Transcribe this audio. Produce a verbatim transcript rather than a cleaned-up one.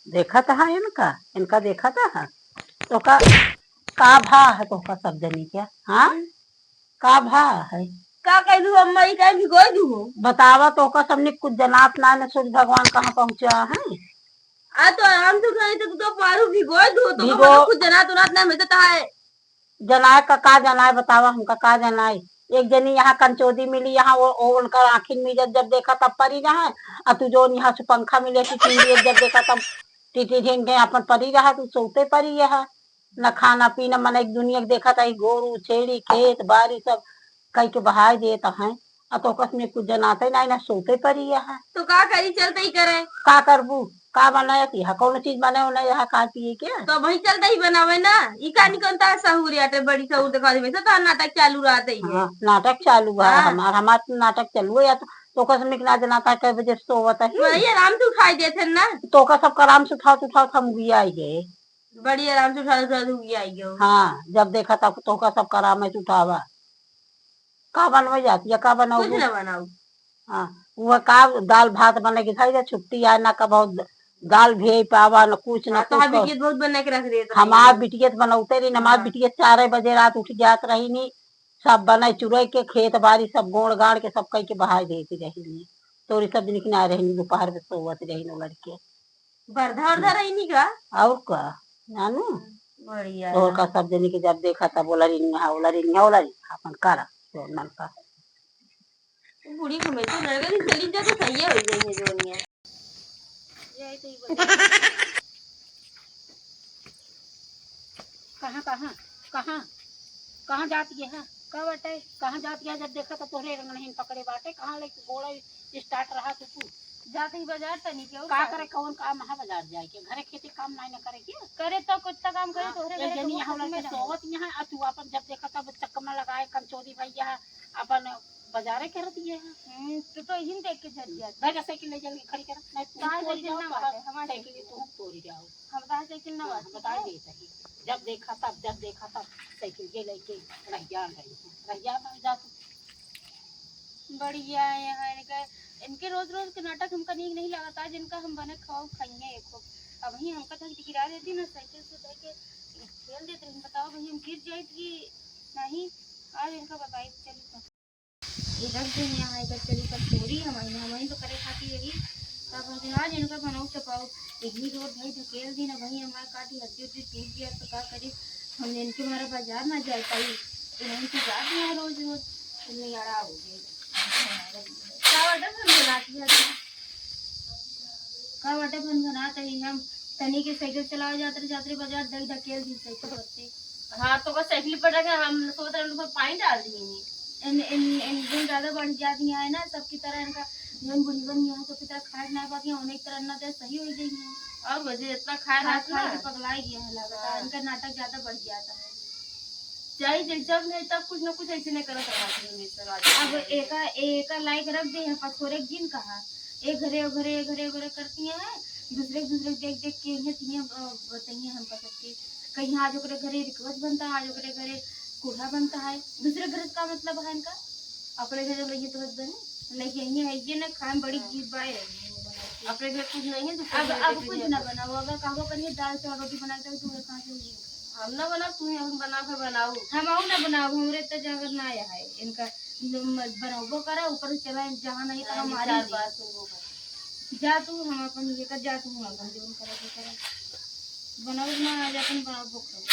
देखत हा इनका, इनका देखत हा। तोहका का भा है तोहका सब जनी के, हाँ? का भा है? का कइलू अम्मा, ई काहे भिगोई दू हो? बतावा, तोहका सबने कुछ जनात ना, न सूरज भगवान कहाँ पहुँचा है? आ तो आराम से उठाई तो तू तो मारू भिगोई दू हो, तो भिगो- कुछ जनात उनात ना, मैं तो तहाए जनाए का, का जनाए बतावा, हमका का जनाए। एक जनी यहाँ कंचोदी मिली, यहाँ वो, वो उनका आँखिन में जब, जब देखा तब परी रहा है, और तू जो यहाँ से पंखा मिले थी, टीवी जब देखा तब टीटी झिन के अपन परी रहा, तू सोते परी है। न खाना पीना, मन एक दुनिया के देखा था, गोरू, छेड़ी, खेत, बारी सब कई के बहाय देत हैं। आ तो ओकस में कुछ जनाते नहीं, ना सोते परी है। तो का करी, चलते ही करे। का करबू? का बनाए थी? हाँ, कौन चीज बनाए उन्हें यहाँ खाए पिए के? तो वही चलते ही बनावे ना। ई का निकलता है सहूर या बड़ी सहूर दिखा दे, वैसे तो नाटक चालू रहते ही है। हाँ, नाटक चालू है हाँ। हमार, हमार तो नाटक चालू है। या तो, तो ओकस में ना जनाता है, कै बजे सोवत है। वही आराम से उठाई देते हैं ना। तो ओकस सबका आराम से उठाओ, उठाओ, हम भी आई है। बड़ी आराम से उठा, उठा, उठा, आई गयो। हाँ, जब देखा तब तोहका सब कराम है, उठावा। का बनवे जाती है, का बनाऊ? कुछ ना बनाऊ। हाँ, वो का दाल भात बने के खाई जा, छुट्टी आए ना, कब दाल भी पावा, न कुछ, न हाँ, तो कुछ। हमार बिटिया बहुत बना के रख दिए तो हमार बिटिया तो बनौते रही, हमार हाँ। बिटिया चार बजे रात उठ जात रही नी, सब बनाई चुराई के, खेत बारी सब गोड़ गाड़ के सब कई के बहाई देती रही नी। तोरी सब दिन किनारे रही नी, दोपहर में सोवत रही नी लड़के। बरधा उरधा रही नी का? और का, जानू? बढ़िया। और का सब जनी के जब देखा तब बोला रे निया, बोला रे निया, बोला रे, अपन करा, जो मन का। बूढ़ी को मैं तो लड़का नहीं चली जा तो सही हो जाएंगे जो निया। कहाँ, कहाँ, कहाँ, कहाँ जात ये है? का बाटे? कहाँ जात ये? जब देखा तो तोहरे रंग नहीं पकड़े बाटे, कहाँ लेके गोड़ा start रहा तू, तू? जात ही बाजार तनी के, और का का? करे, कौन काम है बाजार जाए के? घरे खेती काम नहीं न करे के? करे तो कुछ तो काम करे, हाँ, तोहरे एक घरे जनी तो यहाँ वो लड़के में सोवत यहाँ, आ तू अपन जब देखा तब चकमा लगाए, कंचोरी भैया, अपन बाजारे करत ये है। हम्म, तू तो इहिन देख के झट जात। बैठ जा, साइकिल ले चल के खड़ी कर। नहीं, तू काहे तोरी साइकिल जाओ, ना तो बाटे? हमार साइकिल साइकिल तू तोरी जाओ। हम कहा साइकिल ना हाँ, बाटे, बताई हाँ? दे सही। जब देखा तब, जब देखा तब साइकिल के लेके रहिया रही है। रहिया में जा तू। बढ़िया है यहाँ इनका, इनके रोज रोज के नाटक हमका नीक नहीं लगता, जिनका हम बने खाओ खाइए एको। अब ही हमका तो गिरा देती ना साइकिल से, लेके खेल देते रही। बताओ भाई, हम गिर जाए कि नहीं? आज इनका बताई, चली तो। ये रख दे यहाँ, इधर चली कर चोरी हम आई, हम आई तो करे खाती यही। तब हम आज इनका बनाऊ चपाऊ, इतनी जोर भाई ढकेल दी ना भाई, हमारे काटी हड्डी उड्डी टूट गया तो का करी, हम इनके मारे बाजार ना जाए पाई। इन्हें की जात यहाँ रोज रोज, तुमने यारा हो गई। का order हम बनाती है? का बाटे भनभनात ही हम, तनी के साइकिल चलावे जात रहे, जात रहे बाजार, दई ढकेल दी साइकिल पर से। हाँ, तो का साइकिल पर रखे, हम सोच रहे हैं, ऊपर पानी डाल दिए हैं। इन, इन, इन दिन ज्यादा बढ़ जाती है ना, सबकी तरह इनका, जौन बुढ़िवन यहाँ सबकी तरह खाए ना पाती हैं, उन्हें तरह ना दे, सही हो जाएंगे। और वजह इतना खाए खा, रहत खा ना। के पगलाई गया है लगता है, हाँ। इनका नाटक ज्यादा बढ़ जाता है। चाहे जब, जब नहीं तब कुछ ना कुछ ऐसे नहीं करत रहती है हमेशा रात अब में। एका, एका लायक रख दे हैं, पर थोड़े दिन कहा, एक घरे, ओ घरे, एक घरे, ओ घरे करती हैं, दूसरे, दूसरे देख, देख के इन्हें, तिन्हें, अ, बताइए हमका सबके। कहीं आज ओकरे घरे request बनता है, आज ओकरे घरे कूल्हा बनता है, दूसरे घर का मतलब है इनका, अपने घर में ये तो बस बने। लेकिन ये है, ये ना खाए में बड़ी हाँ। गीत बाय है, ये बना के। अपने घर कुछ नहीं है, दूसरे अब, घर अब के कुछ घर ना बनाओ, अगर कहबो करिए दाल चावल रोटी बना के, तो कहाँ से होगी? हम ना बनाओ, तू ही हम बना के बनाओ। हम आऊ ना बनाओ, हमरे तो जगह ना आया है इनका। न-, म-, बनाओ करा, ऊपर से चला, जहाँ नहीं, तहाँ हाँ, मारी चार दे। बार सुनबो कर। जा तू, हम अपन ये कर, जा तू, हम अपन जीवन करे के करे। बनाओ ना, आज अपन बनाओ करो।